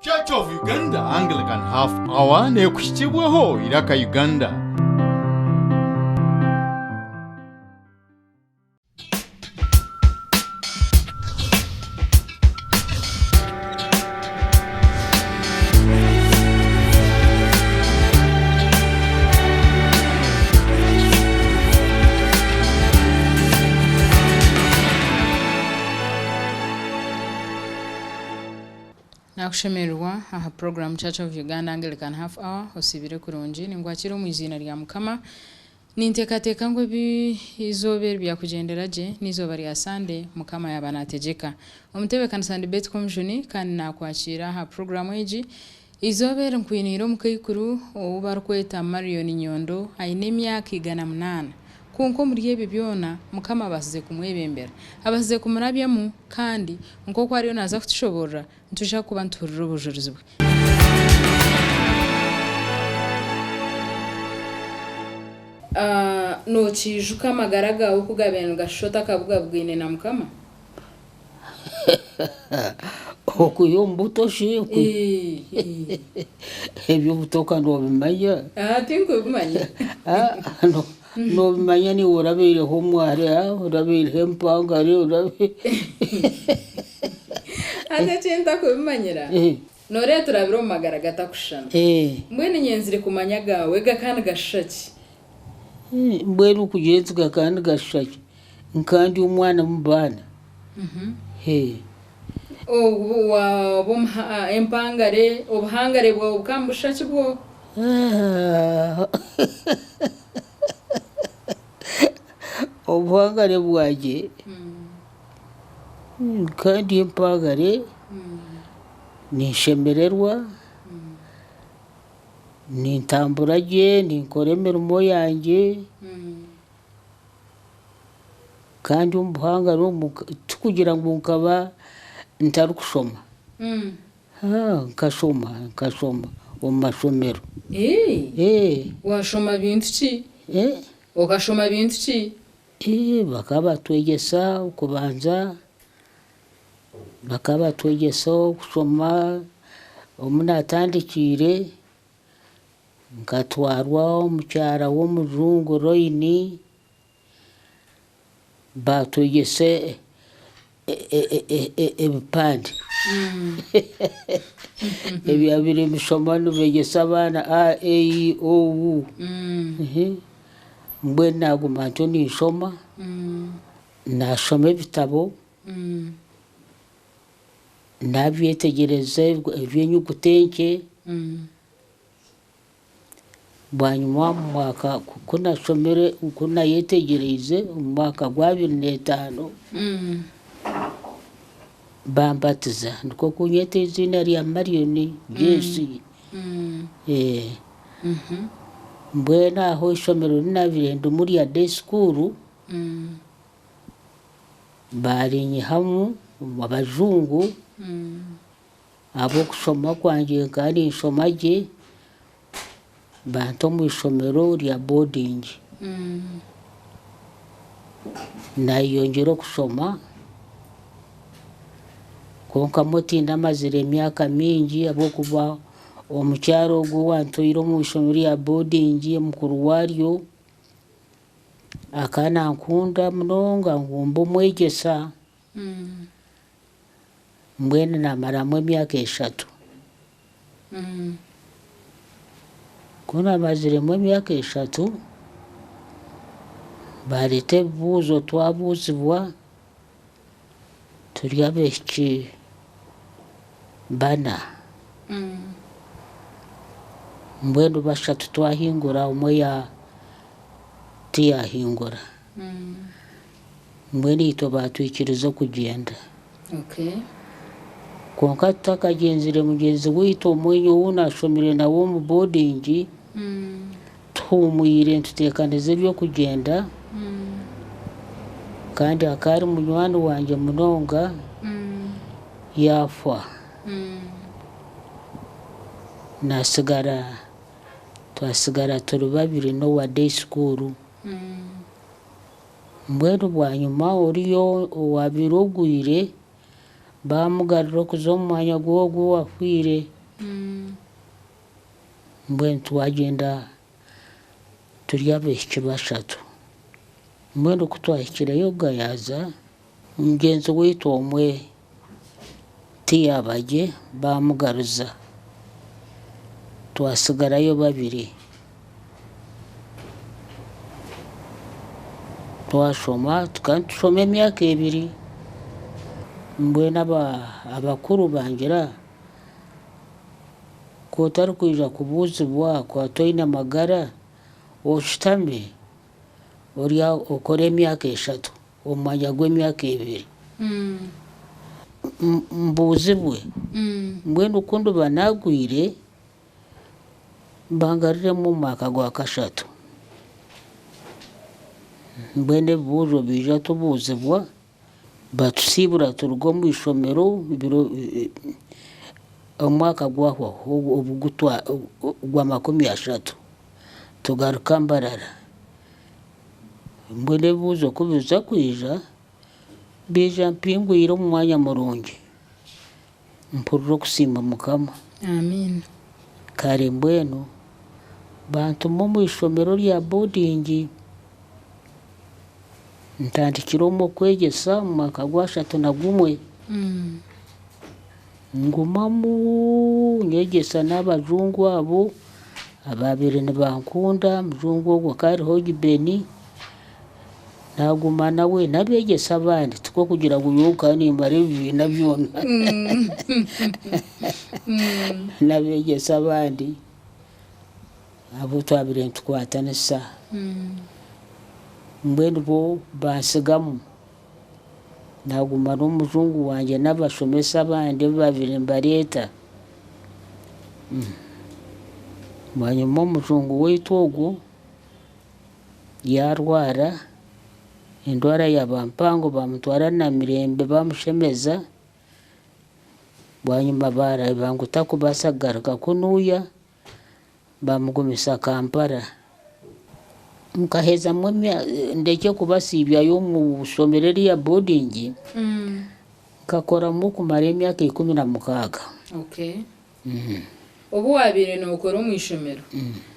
Church of Uganda Anglican Half Hour neekuhikibwaho Iraka Uganda. Nakushemererwa aha puroguramu Church of Uganda Anglican Half Hour osiibire kurungi ningwakira omu iziina rya Mukama. Ninteekateeka ngu ebi eizooba eri byakugyendera gye, n'eizooba rya Sande, Mukama yaaba naategyeka. Omutebeekanisa ndi Betty Komujuni kandi naakwakiira aha puroguraamu egi. Eizooba eri nkwiniire omukaikuru ou barikweta Marion Nyondo, aine emyaka 108. Kwonka omuri ebyo byona, Mukama abaasize kumwebembera. Abaasize kumurabyamu kandi nk'oku ariyo naaza kutushoboorora, Nitwija kuba nituhurira obujurizi bwe. Nokiijuka amagara gaawe oku gaabaire nigashusha otakabugabugaine na Mukama? Okwiha omu buto shi? Eby'obuto ka noobimanya? Tinkubimanya. Noobimanya naiwe orabaireho omwari, orabaireho empangare, Haza eki ntakubimanyira, nooreeba turabire omu magara gatakushushana. Mbwenu nyenzire kumanya agaawe gakaba nigashusha ki? Mbwenu kugira nti gakaba nigashusha ki, nkaba ndi omwana omu baana. Obu waaba empangare, obuhangare bwawe bukaba nibushusha ki bwo? Obuhangare bwangye nkaba ndi empangare, ninshemererwa, nintambura gye, ninkora emirimo yangye kandi omu buhangare omu tikugira ngu nkaba ntarikushoma. Nkashoma, nkashoma omu mashomero. Waashoma bintu ki? Okashoma bintu ki? Bakaba batwegyesa okubanza, bakaba batwegyesa okushoma, omu naatandikiire nkatwarwa omukyara w'omujungu Royini. Baatwegyesa ebipande ebyabaire nibishomwa nibeegyesa abaana a, e, i, o, u. Mbwenu naaguma ntyo ninshoma, naashoma ebitabo, naabyetegyereza eby'enyuguta enkye. Bwanyima omu mwaka ku nashomire, ku nayetegyereize omu mwaka gw'abiri n'etaano, bambatiza nikwo kunyeta eiziina rya Marion Jesse. Mbwenu aho eishomero ri nabaire ndimu rya day school, barinyihamu abajungu. Ahabw'okushoma kwangye nkaba ninshoma gye, banta omu ishomero rya boarding. Nayeyongyera okushoma kwonka mbwenu tindamazire emyaka mingi ahabw'okuba omukyara ogwo owantwaire omu ishomero rya boarding mukuru waaryo akaba nankunda munonga ngu mbe omwegyesa. Mbwenu naamaramu emyaka eshatu. Ku naamaziremu emyaka eshatu, baareeta ebibuuzo twabuuzibwa turi abaishiki bana. Mbwenu bashatu twahingura omwe tiyaahingura. Mbwenu itwe baatwikiriza okugyenda. Kwonka tutakagyenzire mugyenzi waitu omwe ou naashomire nawe omu boodingi, tuhuumwire nituteekaniza eby'okugyenda, kandi akaba ari munywani wangye munonga, yaafa. Naatsigara, twatsigara turi babiri n'owa day school. Mbwenu bwanyima oriya owaabaire ogwire Baamugarura okuza omu mwanya gw'ogwo owafiire. Mbwenu twagyenda turi abaishiki bashatu. Mbwenu ku twahikireyo Gayaza, mugyenzi waitu omwe tiyaaba gye baamugaruza, twatsigarayo babiri. Twashoma, tukaba nitushoma emyaka ebiri. Mbwenu abakuru bangira ku otarikwija kubuuzibwa ku otaine magara, oshutame okore emyaka eshatu omu mwanya gw'emyaka ebiri. Mbuuzibwe, mbwenu ku ndiba naagwire Mbangariremu omu mwaka gwa kashatu. Mbwenu ebibuuzo biija tubuuzibwa, batusiibura turuga omu ishomero omwaka gwahwaho ogwa 30 tugaruka Mbarara. Mbwenu ebibuuzo ku biza kwija, biija mpingwire omu mwanya murungi. Mpurira okusiima Mukama. Amiina. Kare mbwenu bantuma omu ishomero rya boarding ntandikire omu okwegyesa omu mwaka gwa 31. Ngumamu nyegyesa n'abajungu abo abaabaire nibankunda, omujungu ogwo akaba ari Hogben. Naaguma nawe n'abeegyesa abandi, tikwo kugira ngu nyowe nkaba nimmara ebibiina byona. N'abeegyesa abandi abu twabaire nitukwatanisa. Mbwenu bo bantsigamu. Naaguma n'omujungu wangye n'abashomesa abandi abu baabaire nibareeta. Bwanyima omujungu waitu ogwo. Yaarwara, endwara yaaba mpango baamutwara Namirembe baamushemeza, bwanyima baareeba ngu tarikubaasa kugaruka kunuuya, baamugumisa Kampala. Nkahezamu ndekye kubasiibyayo omu ishomero erya boarding, nkakoramu okumara emyaka 16. Obu waabaire nookora omu ishomero,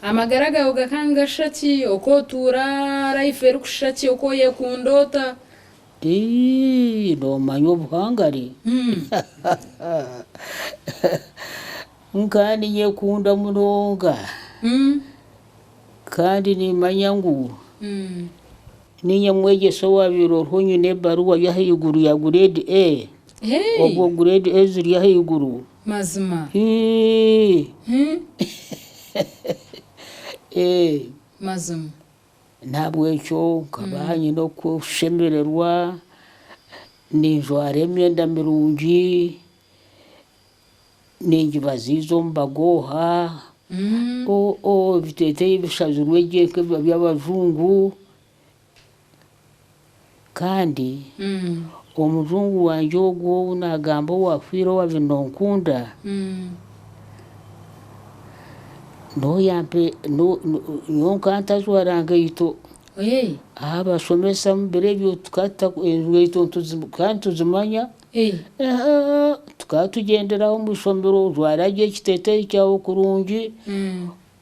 amagara gaawe gakaba nigashusha ki? Oku otuura life erikushusha ki? Oku oyekunda ota? Ii, Noomanya obuhangare? Nkaba niinyekunda munonga kandi niimanya ngu niinye mwegyesa owaabaire oriho nyine ebaruha y'ahaiguru ya Grade A, obwo Grade A ziri ahaiguru. Mazima. Hii. Ee. Mazima. N'ahabw'ekyo nkaba nyine okushemererwa, ninjwara emyenda mirungi, ningibaziiza omu bagooha, oo ebiteeteeyi bishazirwe gye nk'ebiba by'abajungu. Kandi omujungu wangye ogwo ou naagamba owaafiire owaabaire nonkunda, nyowe nkaba ntajwara nkaito. Abashomesa omu biro ebyo enkaito tukaba nituzimanya, tukaba tugyendera aho omu ishomero ojwara gye ekiteeteeyi kyawe kurungi.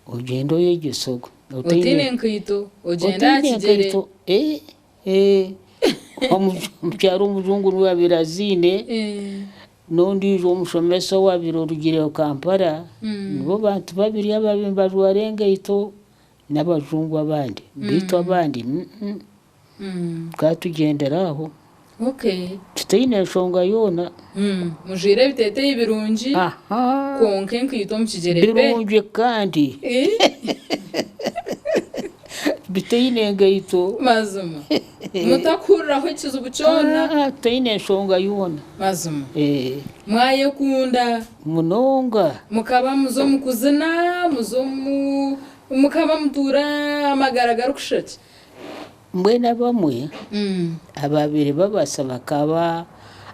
Ogyende oyegyese ogwo. Otaine nkaito, ogyende aha Otaine kigyere. nkaito, eh, eh. Omukyara omujungu niwe yaabaire aziine, n'ondiijo omushomesa owaabaire orugire Kampala, nibo bantu babiri abaabaire nibajwara engaito n'abajungu abandi. Beitu abandi, mm. Tukaba tugyendera aho. Okay. Tutaine nshonga yoona. Mujwaire ebiteeteeyi birungi Aha. kwonka enkaito omu kigyere pe. Birungi kandi bitaine ngaito. Mazima. Mutakuhuriraho ekizibu kyona. Ah, tutaine nshonga yoona. Mazima. Eh. Mwayekunda. Munonga. Mukaba muza omu kuzina, muza omu mukaba mutuura amagara garikushusha ki? Mbwenu abamwe abaabaire babaasa bakaba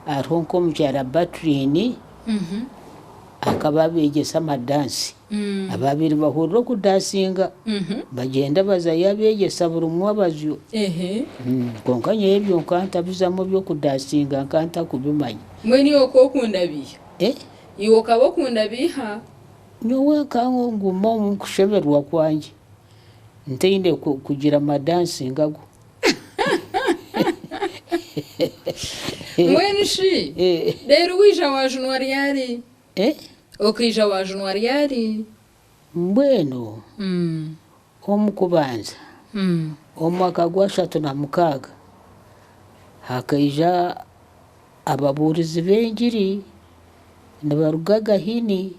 hariho nk'omukyara Batrin, Akaba abeegyesa amadansi. Abaabaire bahurira okudansinga bagyenda bazayo abeegyesa buri mwabazyo. Kwonka nyowe ebyo nkaba ntabizamu eby'okudansinga nkaba ntakubimanya. Mbwenu iwe okaba okunda biiha? Iwe okaba okunda biiha? Nyowe nkaba nguma omu kushemererwa kwangye ntaine kugira amadansi ngago. Mbwenu shi reero waija waajunwa ryari? Okaija waajunwa ryari? Mbwenu omu kubanza omu mwaka gwa 36 hakaija ababuurizi b'engiri nibaruga Gahini.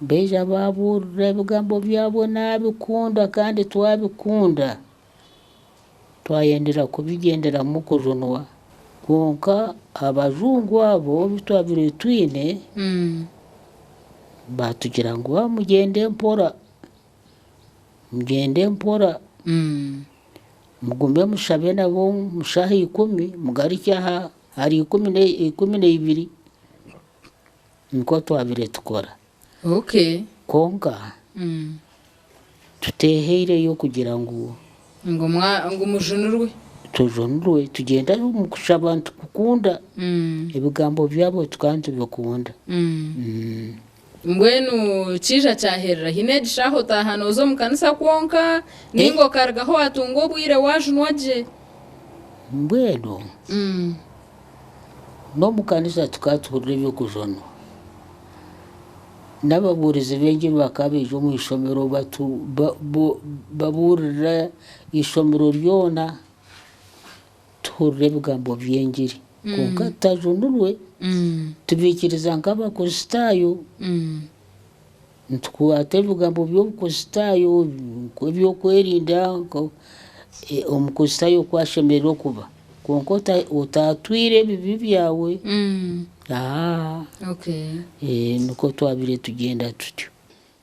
Baija baabuurira ebigambo byabo naabikunda kandi twabikunda, twayendera kubigyenderamu kujunwa. Kwonka abajungu abo abu twabaire twine baatugira ngu mugyende mpora, mugyende mpora, mugume mushabe nabo omu shaaha ikumi mugarukye ahari 12. Nikwo twabire tukora. Okay. Kwonka tuteheireyo kugira ngu. Ngu mwa ngu mujunirwe. Tujunirwe tugyenda omu kushaba nitukukunda. Ebigambo byabo tukaba nitubikunda. Mbwenu kiija kyaherera hi n'egi shaaha otaaha nooza omu kanisa kwonka nainga okarugaho waatunga obwire waajunwa gye? Mbwenu. N'omu kanisa tukaba tuhurira eby'okujunwa. N'ababuurizi b'engiri bakaba baija omu ishomero babuurira eishomero ryona tuhurira ebigambo by'engiri. Kwonka tutajunirwe, tubiikiriza nk'Abakristaayo, nitukwata ebigambo by'Obukristaayo nk'eby'okwerinda, Omukristaayo oku ashemereire kuba. Kwonka otaatwire ebibi byawe, nikwo twabaire tugyenda tutyo.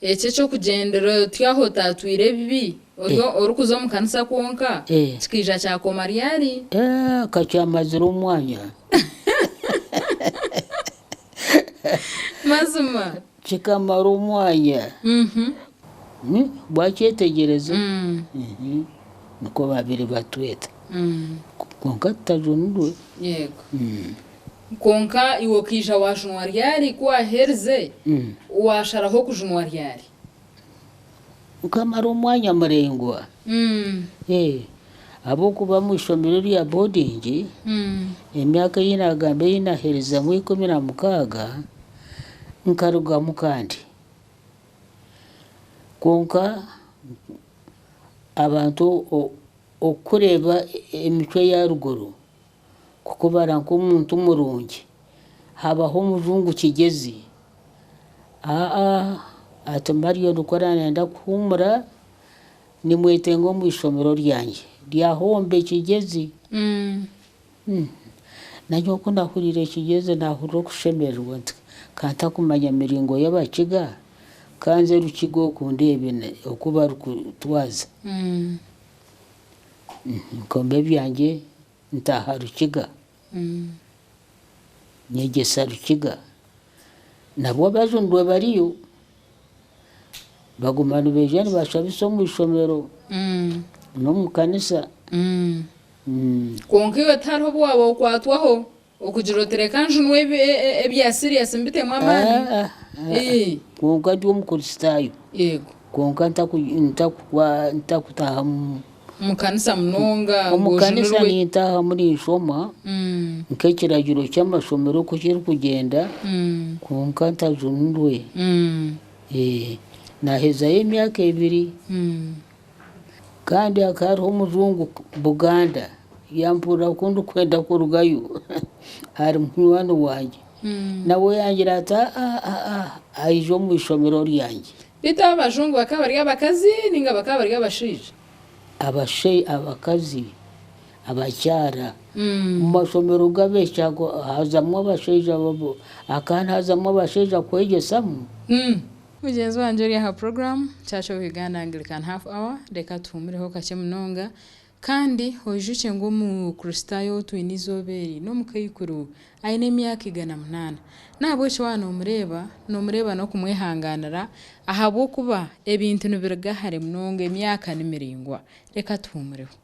Ekyo eky'okugyendera otyo aho otaatwire ebibi, ori orikuza omu kanisa kwonka, kikaija kyakoma ryari? Ka kyamazire omwanya. Mazima. Kikamara omwanya. Wakyetegyereza? Nikwo baabaire batweta. Kwonka tutajunirwe. Yego. Kwonka iwe okaija waajunwa ryari? Ku waaherize, waasharaho kujunwa ryari? Nkamara omwanya muraingwa. Ahabw'okuba omu ishomero erya boarding, emyaka ei naagamba ei naaherizamu 16, nkarugamu kandi. Kwonka abantu okukureeba emicwe ey'aharuguru kukubara nk'omuntu murungi, habaho omujungu Kigyezi, aa ati Marion ku araba nayenda kuhuumura nimwetenga omu ishomero ryangye rya Hombe Kigyezi. Nanyowe ku nahuriire Kigyezi nahurira okushemererwa nti ka ntakumanya miringo y'Abakiga, ka nze Rukiga oku ndeebe oku barikutwaza. Nkomba ebyangye ntaaha Rukiga, nyegyesa Rukiga. Nabwo abajunirwe bariyo, baguma nibaija nibashabisa omu ishomero n'omu kanisa. Kwonka iwe tihariho obu waaba okwatwaho okugira oti reka njunwe ebya serious mbitemu amaani? Kwonka ndi Omukristaayo. Yego. Kwonka ntakutaaha mu. Omu kanisa munonga ngu Omu kanisa ojunirwe. nintaahamu ninshoma nk'ekiragiro ky'amashomero oku kirikugyenda kwonka ntajunirwe. Naahezayo emyaka ebiri. Kandi hakaba hariho omujungu Buganda, yampurira ku ndikwenda kurugayo ari munywani wangye. Nawe yangira ati, Aa, aija omu ishomero ryangye. Beitu abo abajungu bakaba bari abakazi nainga bakaba bari abashaija? Abakazi, abakyara. Omu mashomero g'abaishiki hazamu abashaija, hakaba nihazamu abashaija kwegyesamu. Mugyenzi wangye ori aha puroguraamu Church of Uganda Anglican Half Hour, reka tuhuumureho kakye munonga. Kandi oijukye ngu Omukristaayo ou twine eizooba eri n'omukaikuru, aine emyaka 108. N'ahabw'ekyo waaba noomureeba, noomureeba n'okumwehangaanira ahabw'okuba ebintu nibiruga hare munonga, emyaka ni miraingwa. Reka tuhuumureho.